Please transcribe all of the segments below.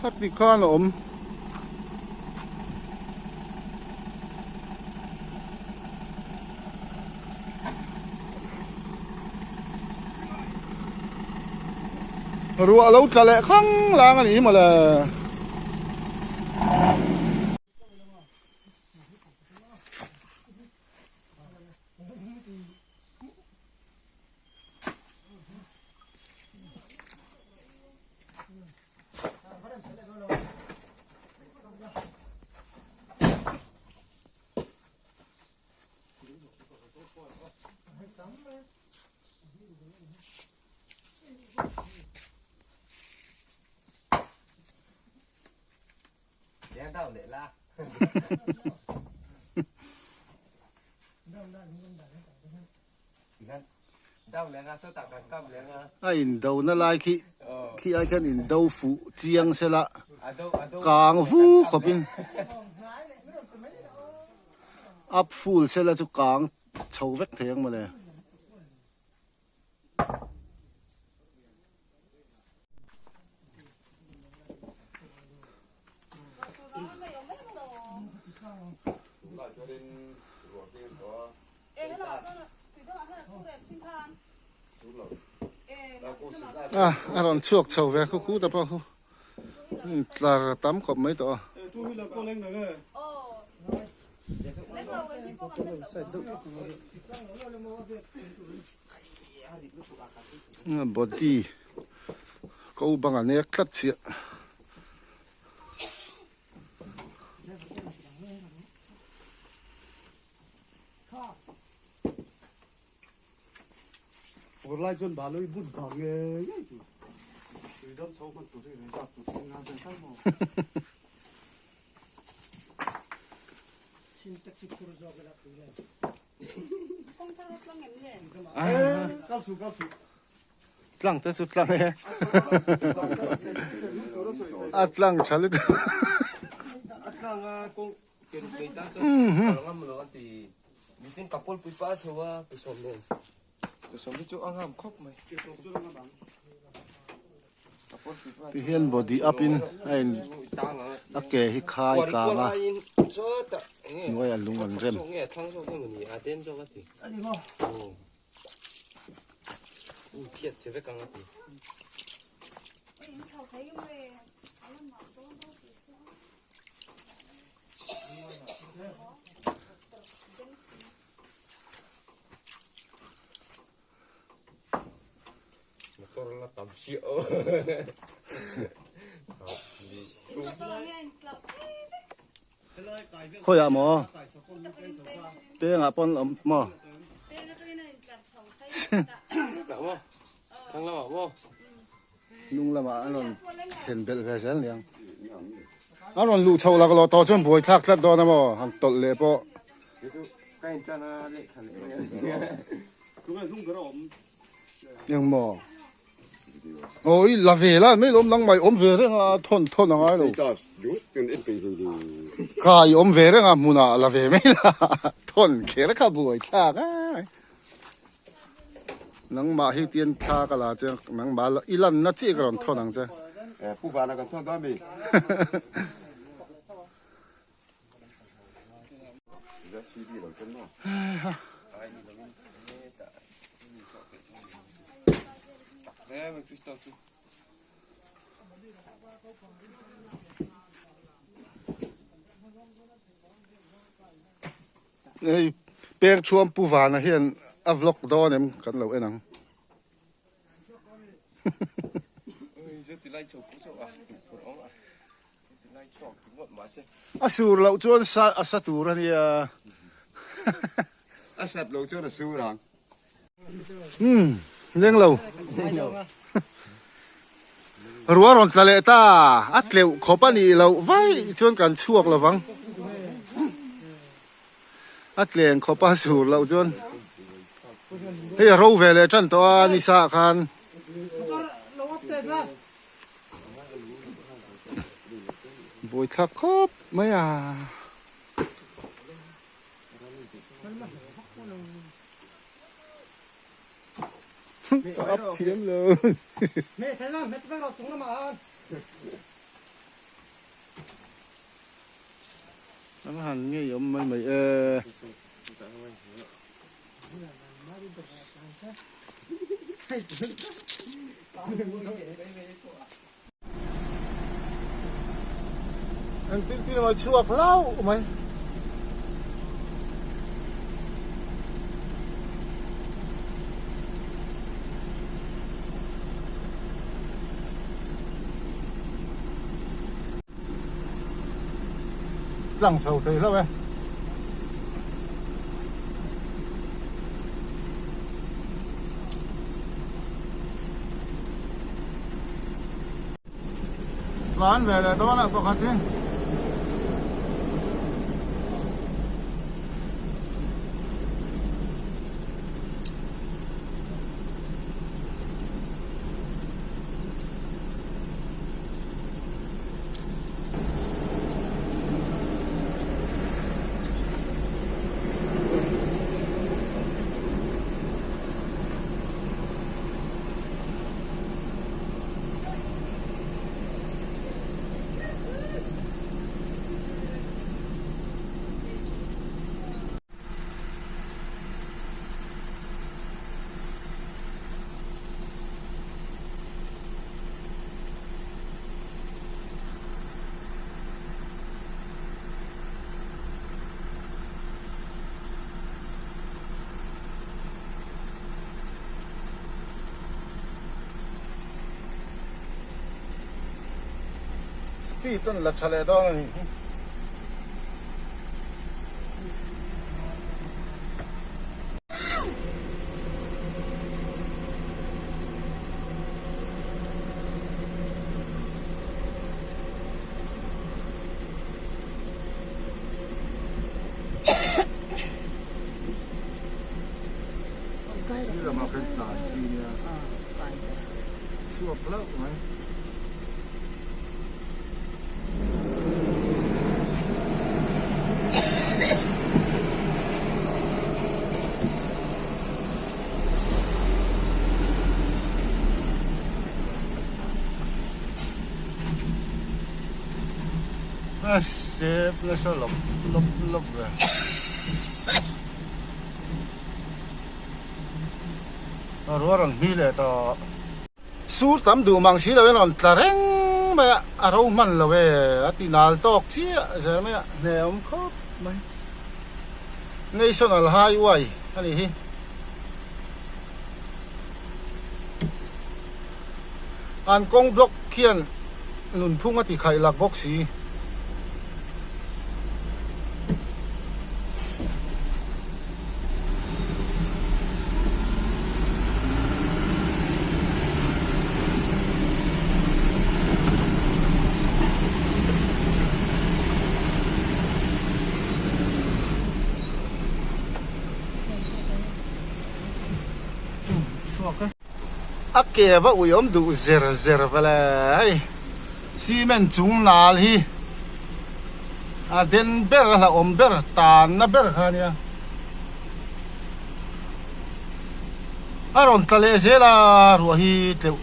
Khati khan a awm. Ruah lo tla leh khang lang a ni mawle. A indo na lai khi khi ai khian indo fuh chiang sela kang vu khawpin up full sela chu kang chho vek thei ang mawle. A a rawn chhuak chho ve khu khu ta pawh khu tlar tam khawp mai tawh a. Body ko bang a nek tlat chiah. Lai chuan balui but vang nge ngei tur. Tui dam chho hman tur hi rei zat tur sin a vel tal maw. Kal su kal su. Tlang te chu tlang e. A tlang tha lutuk. A tlang a kawng ke ruk nei ta chuan kal ngam lo a ti. Mihring ka pawlpui pa chho a ke sawm nen. Ke sawm hi chu a ngam khawp mai. Ke sawm chu a ngam ang. Ti hian body up in a in a ke hi khai kang a hnuai a lung an rem. Khawiah maw? Pengah pawn awm maw? Hnung lamah an rawn thlen belh ve zel niang. An rawn luh chhoh lak lawh tawh chuan buai thlak tlat dawn a maw? Han tawlh leh pawh. Eng maw? Aw i la ve la mai lawm nang mai awm ve reng a thawn thawn a ngai lo. Kha i awm ve reng a hmunah la ve mai la thawn kher kha buai thlak a. Nangmah hi tian thla ka la che nangmah i lanna chiah ka rawn thawn ang che. Pu Vana kan thawn dawn mi. Hei peng chhuam pu vana hian a vlog dawn em kan lo en ang. A sur loh chuan sa a sa tur a nia. A sat loh chuan a sur ang. Umm leng lo. Ruah rawn tla leh ta a tleuh khawp a nih loh vaih chuan kan chhuak lo vang. A tleng khawp a sur loh chuan hei a ro ve leh tan tawh a nisa ah khan. Buaithlak khawp mai a. Ka up thiam lo. An han ngei awm mai mai e. Engtin tin emaw chhuak hlauh mai. Tlang chho thei hlauh e. Tlan ve leh dawn ah pakhat hi. Speed an la tha leh dawn a ni. Khi lamah khan tlan chi nia chhuak hlauh mai. A sep nasa lawp lawp lawp ve. A rual rawn hmi leh tawh. Sur tam duh mang si lo in rawn tla reng mai a, a ro hman lo e, a ti nal tawk chiah zel mai a, hne awm khawp mai. National Highway a nih hi. An kawng block khian nunphung a ti khaih lak bawk si. A ke va ui awm duh zer zer vele hei cement chung nal hi a den ber a hlauhawm ber tanna ber kha ania a rawn tla leh zel a ruah hi tleuh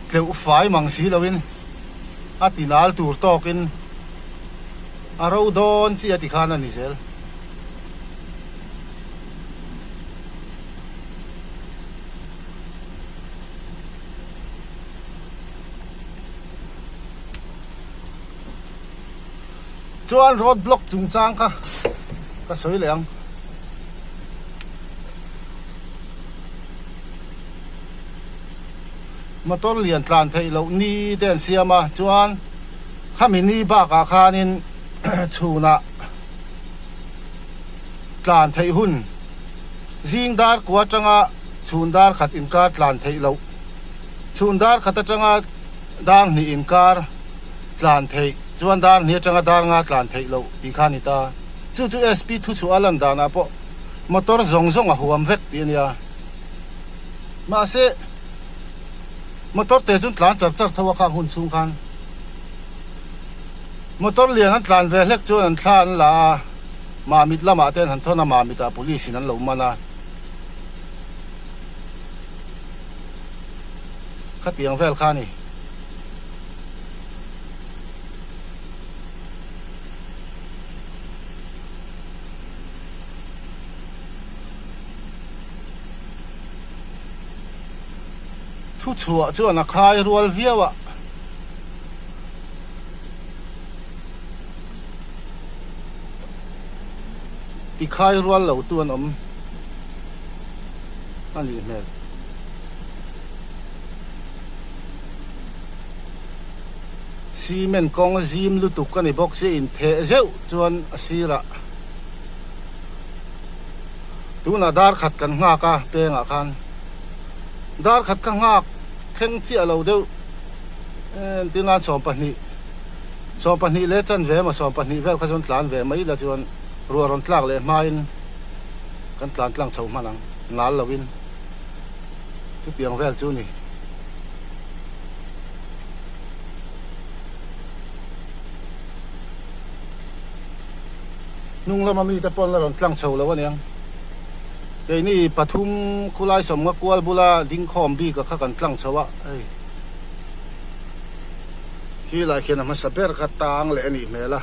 tleuh fai mang si loin a ti nal tur tawkin a ro dawn chi a ti khan a ni zel. Chuan road block chungchang kha ka sawi leh ang. Motor lian tlan theih loh ni te an siam a chuan khami ni bakah khanin chhunah tlan theih hun zing dar kua atanga chhun dar khat inkar tlan theih loh chhun dar khat atanga dar hnih inkar tlan theih chuan dar hnih atanga dar nga tlan theih loh tih kha a ni ta. Chu chu SP thuchhuah a lan danah pawh motor zawng zawng a huam vek tih a nia. Mahse motor te chuan tlan char char tho a khang hun chhung khan motor lian an tlan ve hlek chuan an thla an la a, Mamit lamah te an han thawn a, Mamit ah police in an lo man a. Khatiang vel kha a ni. Thu chhuah chuan a khai rual viau a. Ti khai rual lo tu an awm a nih hmel. Cement kawng zim lutuk a ni bawk sia intheh zeuh chuan a sirah tunah dar khat kan nghak a pengah khan dar khat ka nghak thleng chiah lo deuh entir nan 12 12 leh chanve emaw 12 vel kha chuan tlan ve mai ila chuan ruah rawn tlak leh hmain kan tlan tlang chho hman ang nal loin chutiang vel chu a ni. Hnung lama mite pawh an la rawn tlang chho lo aniang. Keini pathum khulai sawmnga kual bula dingkhawm bik a kha kan tlang chho a hei. Khi lai khian a hmasa ber kha tang leh a nih hmel a.